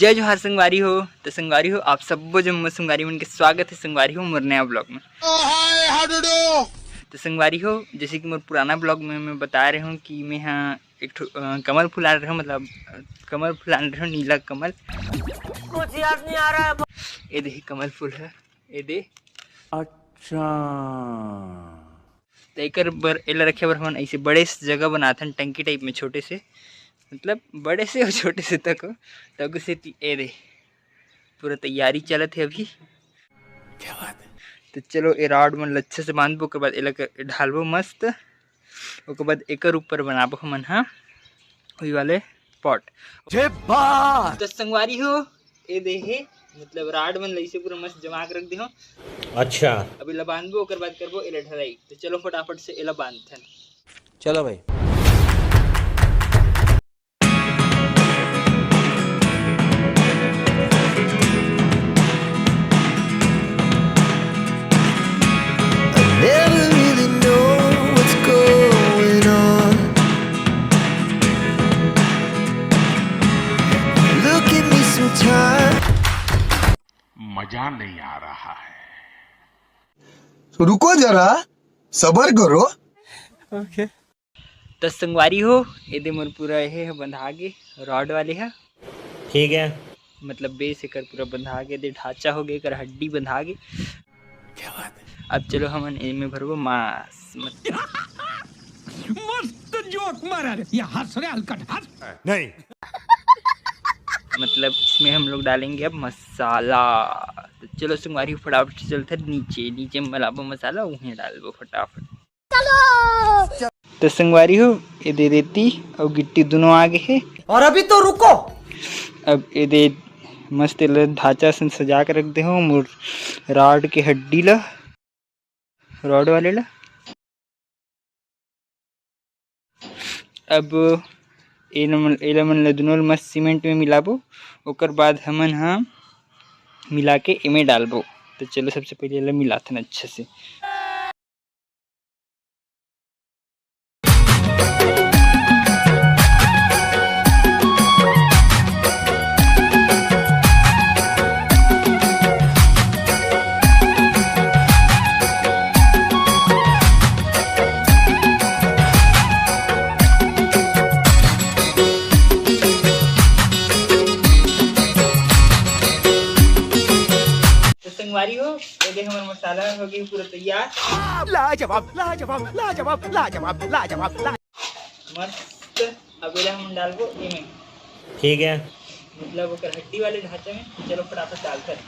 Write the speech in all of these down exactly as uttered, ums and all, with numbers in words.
जय जोहार संगवारी हो। तो संगवारी हो, आप सब्बो जम्मो संगवारी मन के स्वागत है संगवारी हो मोर नया ब्लॉग में। तो संगवारी हो, जैसे कि मोर पुराना ब्लॉग में मैं बता रहे हूँ कि मैं हाँ एक ठो अ, कमल फूल आन रहे हूँ, मतलब अ, कमल फूल आन रहे हूँ, नीला कमल। कुछ याद नहीं आ रहा है। ये देखिए कमल फूल है, ये दे। अच्छा। तो एकर बर, एला रखे बर हमन ऐसे बड़े से जगह बनाथन, टंकी टाइप में, छोटे से, मतलब बड़े से और छोटे से तक हो। तो उसे ती-, ए दे, पूरा तैयारी चलत है अभी। क्या बात है? तो चलो, ए रॉड मन ल अच्छे से बांधबो, ओकर बाद एला कर, ढालबो मस्त, ओकर बाद एकर ऊपर बनाबो हमन हा वही वाले पॉट। जे बात। तो संगवारी हो, ए दे हे, मतलब रॉड मन ल ऐसे पूरा मस्त जमा के रख दे हो। अच्छा। अब एला बांधबो, ओकर बाद करबो एला ढलाई। तो चलो फटाफट से एला बांधथन। चलो भाई। I never really know what's going on. Look at me sometimes. मजा नहीं आ रहा है। रुको जरा, सबर करो। ओके। त संगवारी हो, एदे मोर पूरा एहे ह बंधा गे, रॉड वाले ह। ठीक है। मतलब बेस एकर पूरा बंधा गे, दे ढांचा हो गे, एकर हड्डी बंधा गे। क्या बात है? अब चलो हमन एमे भरबो मांस। मत- मस्त जोक मारा रे, ये हंस रे हलकट हंस। नहीं। मतलब इसमें हम लोग डालेंगे अब मसाला। तो चलो संगवारी फटाफट से चलते हैं नीचे, नीचे में बनाबो मसाला, वहीं डालबो फटाफट। तो संगवारी हो, ये दे देती और गिट्टी दोनों आ गए हैं। और अभी तो रुको। अब ये दे मस्त एला ढांचा सन सजा के रख दे हो मोर रॉड के हड्डी ला, रॉड वाले ला। अब एला मन, एला मन ला दोनों ला मस्त सीमेंट में मिलाबो, ओकर बाद हमन हा मिला के एमे डालबो। तो चलो सबसे पहले एला मिलाथन अच्छे से। तो संगवारी हो, ये दे हमर मसाला हो गई पूरा तैयार। लाजवाब, लाजवाब, लाजवाब, लाजवाब, लाजवाब, ला- मस्त। अब एला हम डालबो एमे। ठीक है। मतलब ओकर हड्डी वाले ढांचा में। चलो फटाफट डालते हैं।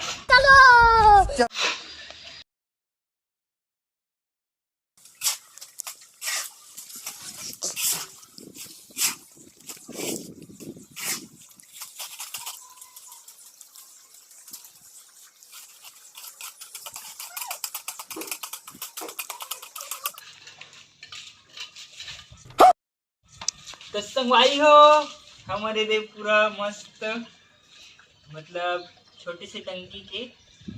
तो संगवारी हो, हमर एदे पूरा मस्त, मतलब छोटे से टंकी के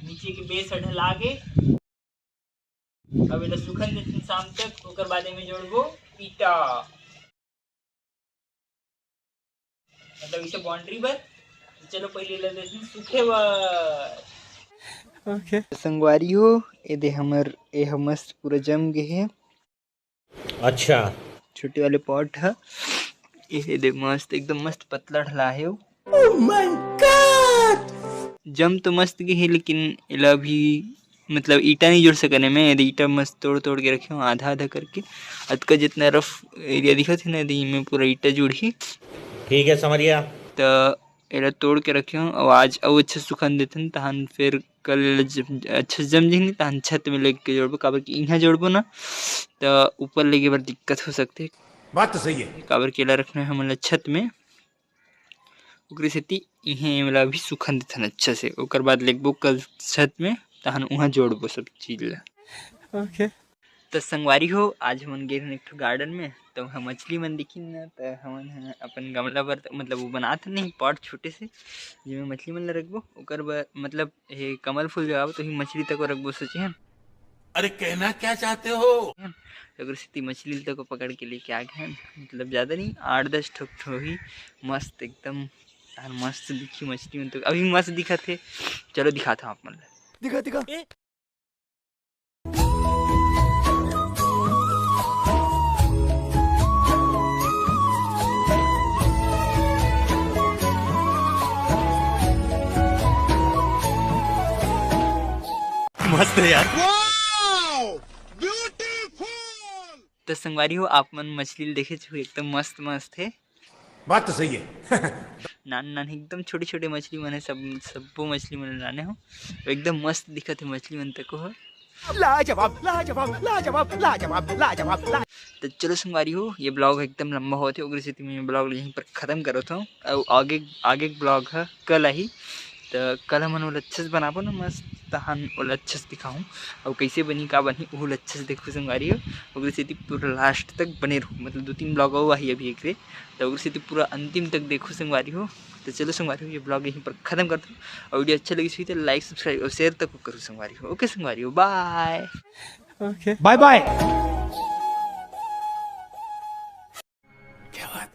नीचे के बेस ह ढला गे। अब एला सुखन देथन शाम तक, ओकर बाद एमे जोड़बो ईटा। मतलब इसे बाउंड्री बर। तो चलो पहले एला देथन सूखे बर। ओके। संगवारी हो, एदे हमर, ए ह मस्त पूरा जम गे हे। अच्छा। छोटे वाले पॉट ह, एदे मस्त, एकदम मस्त पतला ढला हे। Oh my God! जम तो मस्त गे हे, लेकिन एला अभी मतलब ईटा नहीं जोड़ सकन एमे, एदे ईटा मस्त तोड़ तोड़ के रखे हो आधा आधा करके। अतका जितना रफ एरिया दिखत हे ना, एदे एमे पूरा ईटा जुड़ही। ठीक है, समझ गया। त एला तोड़ के रखे हो, अउ आज अउ अच्छा सुखन देथन, तहन फिर कल एला जब अच्छा से जम जही, तहन छत में लेके जोड़बो, काबर कि इहाँ जोड़बो ना, त ऊपर लेगे बर दिक्कत हो सकथे। बात तो सही है। काबर कि एला रखना है हमन ला छत में, ओकरे सेती इहें एला अभी सुखन देथन अच्छा से, ओकर बाद लेगबो कल छत में, तहन उहाँ जोड़बो सब चीज ला। ओके। त संगवारी हो, आज हमन गे रहन एक ठो गार्डन में, त उहाँ मछली मन दिखिन ना, त हमन ह अपन गमला बर, मतलब वो बनात नहीं पॉट छोटे से, जेमे मछली मन ला रखबो, ओकर बर, मतलब हे कमल फूल जगाबो, तो ही मछली तक रखबो सोचे हन। अरे कहना क्या चाहते हो? ओकर सेती मछली तक पकड़ के लेके आ गए हन, मतलब ज्यादा नहीं, आठ दस ठो, ठो ही मस्त एकदम यार मस्त दिखी मछली मन तो, अभी मस्त दिखत हे। चलो दिखात हँव आप मन ला। दिखा, दिखा। मस्त हे यार। त संगवारी हो, आप मन मछली ल देखेच हो, एकदम मस्त मस्त हे। बात तो सही है। नान नान एकदम छोटे छोटे मछली मन हे, सब सब्बो मछली मन लाने हो, एकदम मस्त दिखत हे मछली मन तको हो। लाजवाब, लाजवाब, लाजवाब, लाजवाब, लाजवाब, लाजवाब। तो चलो संगवारी हो, ये vlog एकदम लंबा होत हे, ओकरे सेती मैं ये vlog यहीं पर खत्म करत हँव। अउ आगे, आगे के vlog ह कल आही, त कल हमन ओला अच्छा से बनाबो ना, मस्त तहन ओला अच्छा से दिखाहूँ, अउ कइसे बनही, का बनही, ओहू ला अच्छा से देखहू संगवारी हो। ओकरे सेती पूरा last तक बने रहू, मतलब दू तीन vlog अउ आही अभी एकरे, त ओकरे सेती पूरा अंतिम तक देखहू संगवारी हो। तो चलो संगवारी हो, ये vlog यहीं पर खत्म करत हँव, अउ video अच्छा लगिस होही तो like, subscribe अउ share तक करहू संगवारी हो। OK संगवारी हो, bye। OK, bye bye।